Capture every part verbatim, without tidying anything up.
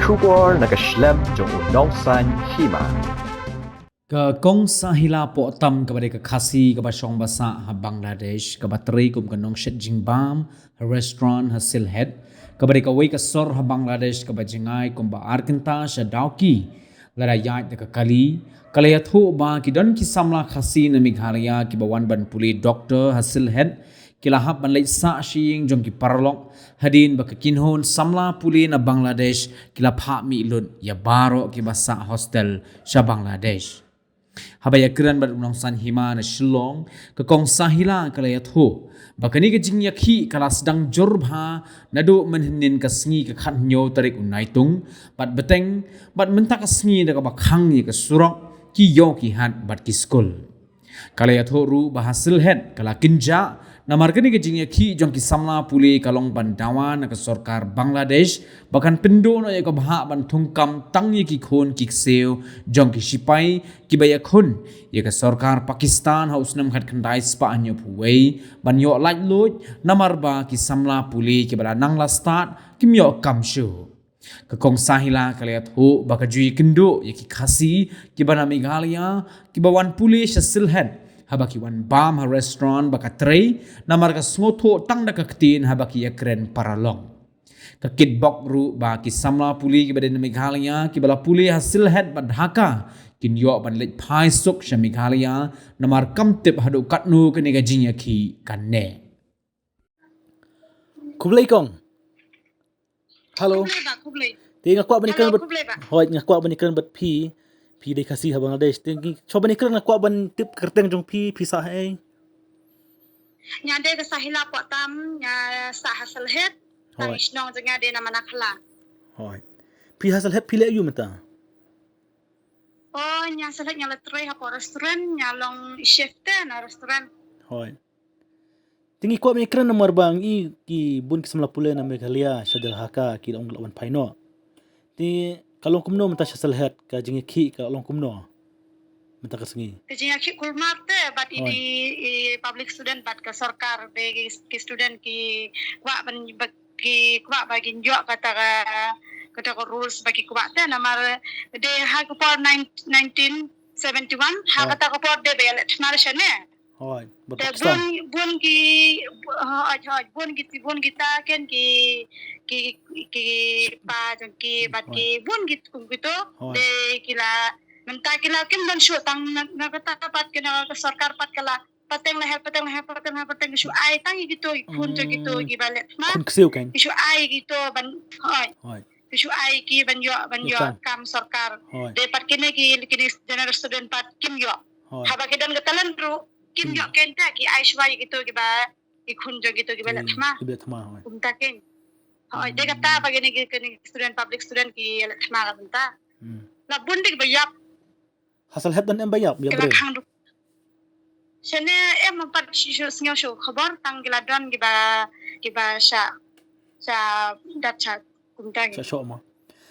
Khubor na ka shlem jong u Nongsaiñ Hima. Ka Kong Sahila Pohtam kaba dei ka Khasi kaba shong ba sah ha Bangladesh kaba trei kum ka nongshet jingbam ha restaurant ha Sylhet, kaba dei kawei ka sor ha Bangladesh kaba jngai kumba ar kynta sha Dawki, lada ïaid da ka kali, ka la ïathuh ba ki don ki samla Khasi na Meghalaya kiba wan ban pule doktor ha Sylhet, ki la hap ban leit sah sha ïing jong ki paralok, hadien ba ka kynhun samla pule na Bangladesh ki la phah mih lut ïa baroh kiba sah hostel sha Bangladesh. Haba ïakren bad u Nongsaiñ Hima na Shillong, ka Kong Sahila ka la ïathuh ba kane ka jingïakhih ka la sdang jur bha naduh mynhynnin ka sngi ka khathynñiew tarik u Naitung, bad bteng, bad mynta ka sngi da kaba khang ïa ka surok, ki ïew ki hat bad ki skul. Ka la ïathuh ruh ba ha Sylhet ka la kynjah, namar kane ka jingïakhih jong ki samla pule ka long ban dawa na ka sorkar Bangladesh ba kan pynduh noh ïa ka bhah ban thungkam tang ïa ki khun ki ksiew jong ki shipai kiba ïakhun ïa ka sorkar Pakistan ha u snem khatkhyndai spah hynñiewphew wei ban ïoh laitluid, namar ba ki samla pule kiba la nang la stad kim ïoh kam shuh. Ka Kong Sahila ka la ïathuh ba ka ju ïakynduh ïa ki Khasi kiba na Meghalaya kiba wan pule sha Sylhet, haba ki wan bam ha restaurant ba ka trei, namar ka sngewthuh tang da ka ktien haba ki ïakren paralok. Ka kitbok ruh ba ki samla pule kiba dei na Meghalaya kiba la pule ha Sylhet bad Dhaka kin ïoh ban leit phai suk sha Meghalaya, namar kam tip haduh katno kane ka jingïakhih kan neh. Khublei kong. Hello. Khublei ba, khublei. Te nga kwah ban ïakren bad, khublei ba. Hooid, nga kwah ban ïakren bad phi. Phi dei Khasi ha Bangladesh. Te ngi, shuwa ban ïakren nga kwah ban tip kyrteng jong phi, phi sah haei? Nga dei ka Sahila Pohtam, nga sah ha Sylhet. Tang shnong jong nga dei na Manakhla. Hooid. Phi ha Sylhet phi leh aiu mynta? Oh, nga Sylhet nga la trei hapoh restaurant, nga long chef te na restaurant. Hooid. Te ngi kwah ban ïakren namar ba ngi ki bun ki samla pule na Meghalaya sha Dhaka ki la ong la wan phai noh. Te ka long kumno mynta sha Sylhet, ka jingïakhih ka long kumno mynta ka sngi? Ka jingïakhih kulmar te bad i, i public student bad ka sorkar, ba ki, ki student ki kwah ban, ba ki kwah ba kin ïoh kata ka, kata ka rules ba ki kwah te namar dei ha ka por nine-, nineteen seventy-one, ha kata ka por dei ba ïaleh thma shane. Hooid, bad Pakistan. Bun, bun ki, hooid, hooid, bun ki, bun kita ken ki, ki, ki pa jong ki, bad ki, bun ki, kum kito, de ki la, mynta ki la kim don shuh tang na, na kata pat ki na ka sorkar pat ka la, pateng leher, pateng leher, pateng leher, pateng ki shu ai tang kito, ki khun jong kito, ki ba leh thma. Khun ksiew kan? Ki shu ai kito, ban, hooid. Hooid. Ki shu ai ki ban ïoh, ban ïoh kam sorkar. Hooid. De pat kine ki, kine general student pat kim ïoh. Hooid. Haba ki don ka talent ruh, kim ïoh ken te ki ai shuwa ïa kito kiba, ki khun jong kito kiba leh thma. Kiba leh thma, hooid. Kumta ken. Hooid, de kata ba kine ki, kine student, public student ki leh thma ka kumta. La bun de kiba ïap. Ha Sylhet don em ba ïap, ïap briew? Shane em pat shu, shu sngew shuh khubor tang ki la don kiba, kiba sha, sha dat sha kumta ki. Sha shoh mo.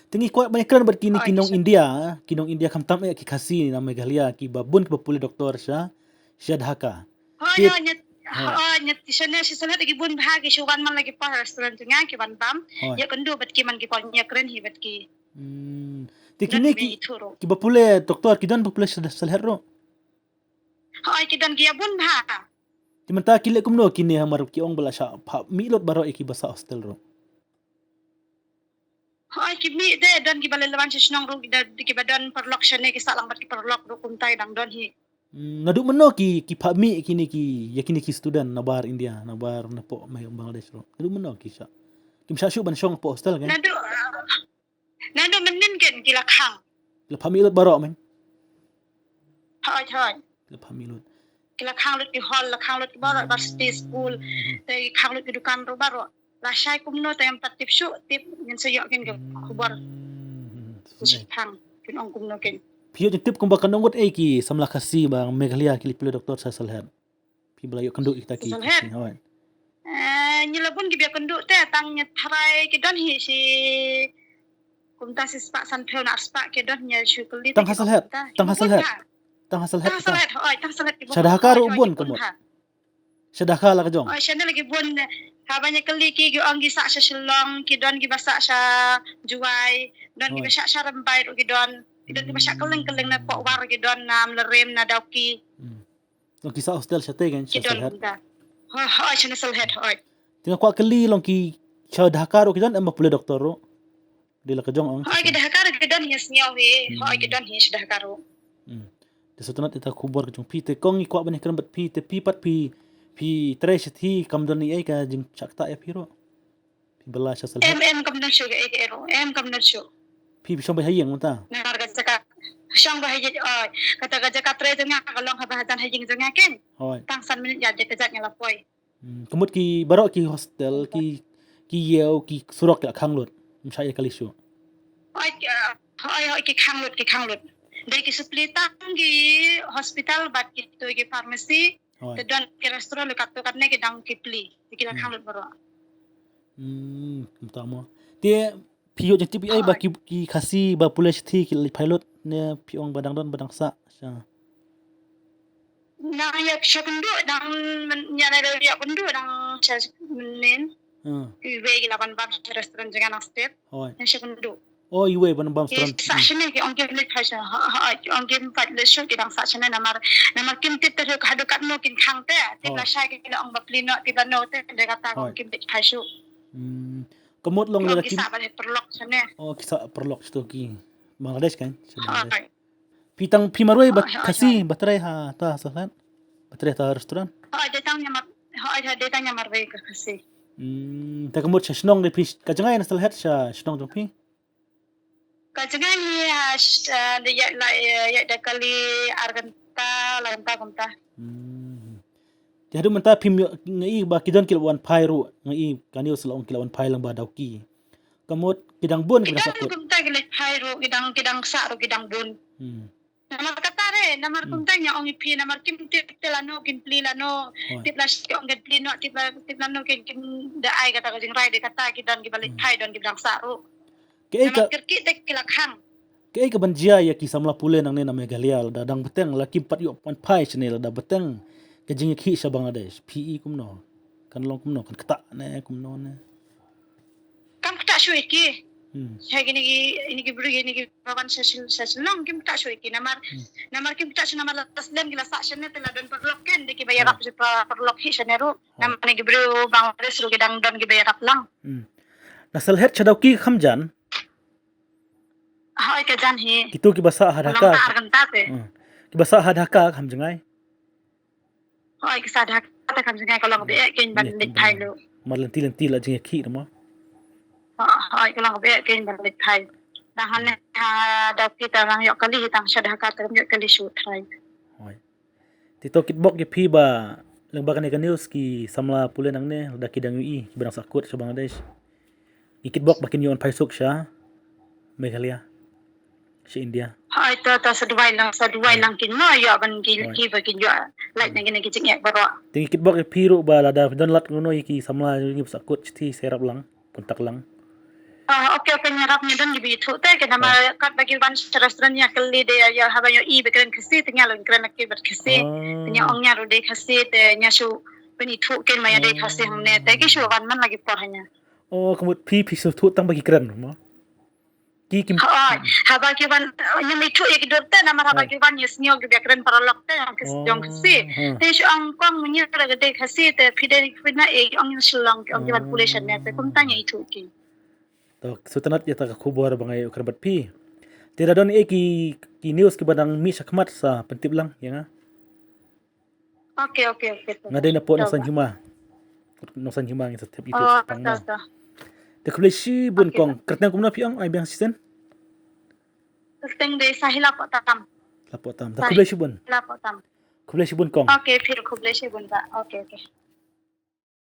Te ngi kwah ban ïakren bad kine ki nong India, ki nong India khamtam eh ki Khasi na Meghalaya kiba bun kiba pule doktor sha, sha Dhaka. Hooid, hooid, ngi, hooid, ngi, shane sha Sylhet ki bun bha ki shu wan man la ki por restaurant jong nga ki wan bam. Hooid. Ïakynduh bad ki man ki por ïakren hi bad ki. Hmm. Te kine ki, kiba pule doktor ki don ba pule sha Sylhet ruh? Hooid, ki don ki ïa bun bha. Te mynta ki leh kumno kine, hamar ki ong ba la shah phah mih lut baroh ïa kiba sah hostel ruh? Hooid, ki mih de, don kiba leh leh wan sha shnong ruh, ki da, kiba don paralok shane ki sah lang bad ki paralok ruh kumta dang don hi. Hmm, naduh mynno ki, ki phah mih kine ki, ïa kine ki student na bar India, na bar na poh Bangladesh ruh? Naduh mynno ki shah? Kim shah shuh ban shong hapoh hostel kan? Naduh, ah, naduh mynnin ken ki la khang. Ki la phah mih lut baroh men? Hooid, hooid. Ki la phah mih lut. Ki la khang lut ki hall, la khang lut ki baroh, varsity school. Hmm. Te ki khang lut ki dukan ruh baroh. Lashai kumno te ngam pat tip shuh, tip ngin sa ïoh ken ka khubor. Hmm, hmm, hmm. Ki shah khang, kin ong kumno ken. Phi ïoh jingtip kumba kan ong ngut ei ki samla Khasi ba Meghalaya ki leit pule doktor sha Sylhet? Phi ba la ïoh kynduh ïa kita ki Khasi, hooid. Eh, ngi la bun kiba ïakynduh te tang ngi tharai ki don hi shi kumta shispah sanphew na arspah ki don, ngi shu kylli. Tang ha Sylhet, tang ha Sylhet. Tang ha Sylhet, hooid, tang Sylhet ki bun. Sha Dhaka ruh bun kumno? Sha Dhaka la ka jong. Oi, shane la ki bun. Haba nga kylli ki, ki ong ki sah sha Shillong, ki don kiba sah sha Jowai, don kiba sha sha Mumbai ruh ki don. Ki don kiba sha kylleng kylleng, na Pohwar ki don, na Mawlynrem, na Dawki. Hmm. Long ki sah hostel shate kan, sha Sylhet. Hoi, hoi, sha Sylhet, hoi. Te nga kwah kylli long ki sha Dhaka ruh ki don em ba pule doktor ruh? Dei la ka jong ong. Hoi, ki Dhaka ruh ki don hi, sngew hi. Hoi, ki don hi sha Dhaka ruh. Hmm. Te sngewtynnat ïa ka khubor ka jong phi, te kong ngi kwah ban ïakren bad phi, te phi pat phi, phi trei shathie, kam don ei ei ka jingshah ktah ïa phi ruh? Phi bylla sha Sylhet? Em, em, kam don shuh, eh, eh, em, kam don shuh. Phi, phi shong beit ha ïing mynta? Namar ka jaka, shong beit ha ïing, oi, kata ka jaka trei jong nga ka long haba hajan ha ïing jong nga ken. Hoi. Tang san minit ïaid da ka jaka nga la poi. Hmm, ka mut ki baroh ki hostel, ki, ki ïew, ki surok ki la khang lut. Ym shah ïa kali shuh. Oi, eh, oi, oi, ki khang lut, ki khang lut. Dei ki supply tang ki hospital bad kito ki pharmacy. Hoi. Te don ki restaurant, katto katne ki dang ki plie. Te ki la khang lut baroh. Hmm, kumta mo. Te phi ïoh jingtip ei ei ba ki, ki Khasi ba pule shathie ki leit phai lut, ne phi ong ba dang don ba dang sah sha? Nang ïa sha kynduh dang men-, ïa na ïa kynduh dang sha men. Hmm. Iwei ki la wan bam sha restaurant jong nga nang step. Hoi. Ïa sha kynduh. Oh, iwei ban bam. Ki sah shane ki ong kim leit phai shuh. Ha, ha, ki ong kim pat leit shuh, ki dang sah shane namar, namar kim tip te haduh katno kin khang te. Tip la shai ki la ong ba plie noh, tip la noh te, de kata ki ong kim leit phai shuh. Hmm. Ka mut long ïa ki sah ba leit paralok shane. Oh, ki sah paralok shato ki Bangladesh kan? Sha Bangladesh. Phi tang phi marwei bad Khasi, ba trei ha ta Sylhet? Ba trei ha ta restaurant? Hoi, dei tang nga mar-, hoi, dei tang nga marwei ka Khasi. Hmm, te ka mut sha shnong de phi, ka jngai na Sylhet sha shnong jong phi? Ka jngai hi ha, sh-, ah, da ïa la, ïa da kali ar kynta, lai kynta kumta. Hmm. Te haduh mynta phim ïoh, nga i ba ki don ki la wan phai ruh, nga i ka news la ong ki la wan phai lang ba Dawki. Ka mut ki dang bun ki dang sah kut. Kumta ki leit phai ruh, ki dang, ki dang sah ruh ki dang bun. Hmm. Namar kata re, namar kumta nga ong ïa phi, namar kim tip te lano kin plie lano. Hoi. Tip la shi ong kin plie noh, tip la, tip lano kin, kin da ai kata ka jingrai de, kata ki don kiba leit phai, don kiba dang sah ruh. Kaei ka, namar kyrkieh te ki la khang. Kaei kaban jia ïa ki samla pule nangne na Meghalaya, lada dang bteng la kim pat ïoh wan phai shane, lada bteng ka jingïakhih sha Bangladesh, phi i kumno? Kan long kumno, kan ktah ne kumno ne? Kam ktah shuh ïa ki. Hmm. Sha kine ki, kine ki briew, kine kiba wan sha Shil-, sha Shillong kim ktah shuh ïa ki namar, hmm, namar kim ktah shuh namar la slem ki la sah shane te la don paralok ken, de kiba ïarap, oh, sha pa-, paralok hi shane ruh. Oh. Namar kine ki briew Bangladesh ruh ki dang don kiba ïarap lang. Hmm. Na Sylhet sha Dawki kham jan? Hoi, ka jan hi. Kito kiba sah ha Dhaka. Ka long ar kynta te. Hmm. Kiba sah ha Dhaka kham jngai? Hoi, ki sah ha Dhaka te kham jngai, ka long ba eh kein ban leit phai lut. Mar lynti lynti la jingïakhih ruh mo. Hoi, ka long ba eh kein ban leit phai. Dang hangne ha Dawki te dang ïoh kali, tang sha Dhaka te ym ïoh kali shuh trai. Hoi. Te to kitbok ïa phi ba lyngba kane ka news ki samla pule nangne, lada ki dang ïohi kiba dang sah kut sha Bangladesh. Ngi kitbok ba kin ïoh wan phai suk sha Meghalaya, sha India. Hoi, to, to, sa duwai lang, sa duwai lang kin mo, ïoh ban kin, hoi, ki ba kin ïoh lait na kine ki jingeh baroh. Te ngi kitbok ïa phi ruh ba lada phi don lad kumno ïa ki samla ngi ba sah kut shathie sa ïarap lang, contact lang. Ah, okay, okay, nga ïarap, nga don kiba ïathuh te, ka namar, hoi, katba ki wan sha restaurant nga kylli de, ïa haba nga ïohi ba kren Khasi te nga la kren ïa ki bad Khasi. Ah. Te nga ong nga ruh dei Khasi te nga shu pynithuh kein ba nga dei Khasi hangne te ki shu wan man la ki por ha nga. Oh, ka mut phi, phi sngewthuh tang ba ki kren mo? Ki kim. Hooid, haba ki wan, ngam ithuh ïa ki dur te, namar haba ki wan nga sngew kiba kren paralok te jong Khasi. Te shu ong kong mynta ka dei Khasi te phi dei phi na ei, ong Shillong, ong ki wan pule shane te kumta nga ithuh ki. To sngewtynnat ïa ta ka khubor ba nga ïoh kren bad phi. Te da don ei ki, ki news kiba dang mih shakhmat sa pyntip lang ïa nga. Okay, okay, okay. Nga dei na pdeng Nongsan Hima. Nongsan Hima ngin sa thep ïa phi tang mo. Te khublei shibun kong. Kyrteng kumno phi ong, ai biang shisien? Kyrteng dei Sahila Pohtam. Sahila Pohtam. Te khublei shibun. Sahila Pohtam. Khublei shibun kong. Okay, phi ruh khublei shibun ba. Okay, okay.